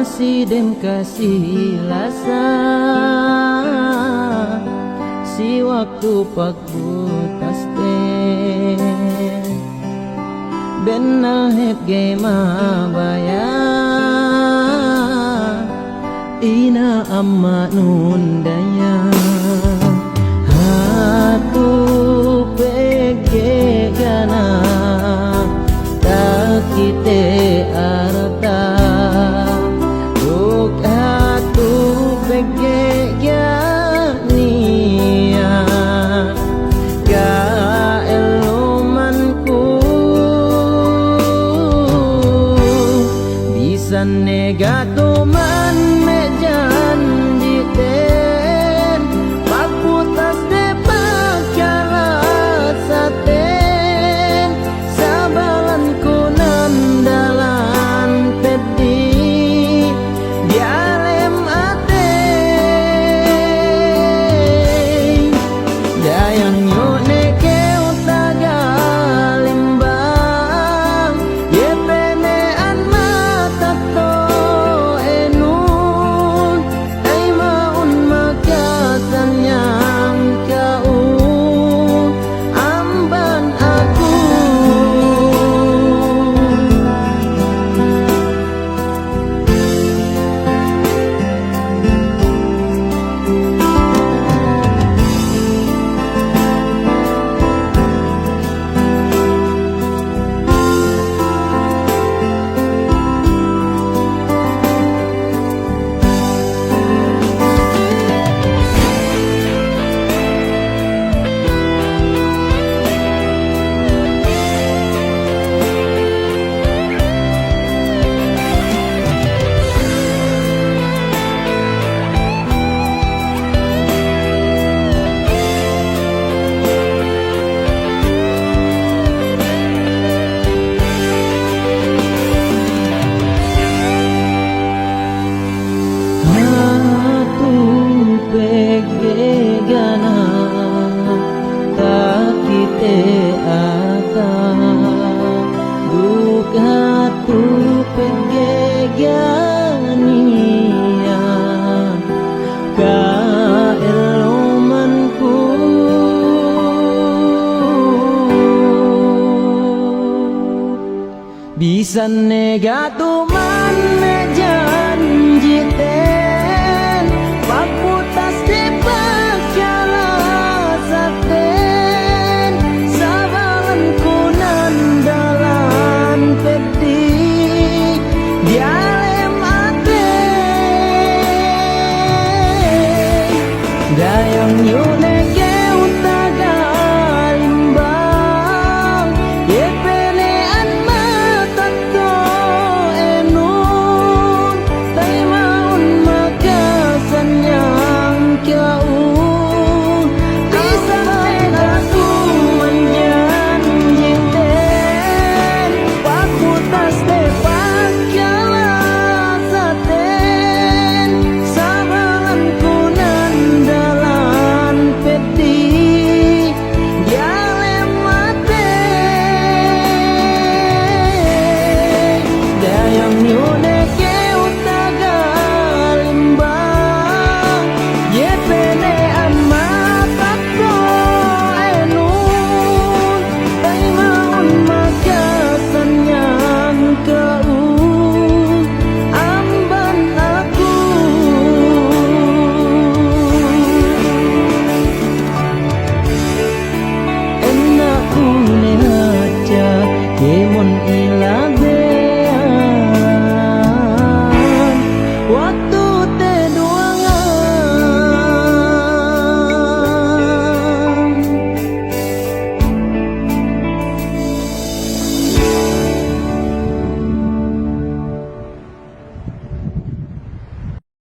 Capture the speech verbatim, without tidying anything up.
Si dem kasi lasa, si waktu pagputasden, bennal hep ga'i mabaya', ina' ama'nun dayahan. Hatu pegge' ga' na takite arta, duk hatu pegge' ga' niya' ka'ellumanku. Bisan ne ga' tuman me' janjiten, pagputas de pagkalasaten, sabalan ku nan dalan peddi' diyalem atey. Dayang yu' ne kew taga limbang, iye pe ne an matetto'enun, ay ma'un makasanyang ka'u amban aku. Hatu pegge' ga' na takite ata, duk hatu pegge' ga' niya' ka'ellumanku. Bisan ne ga' tu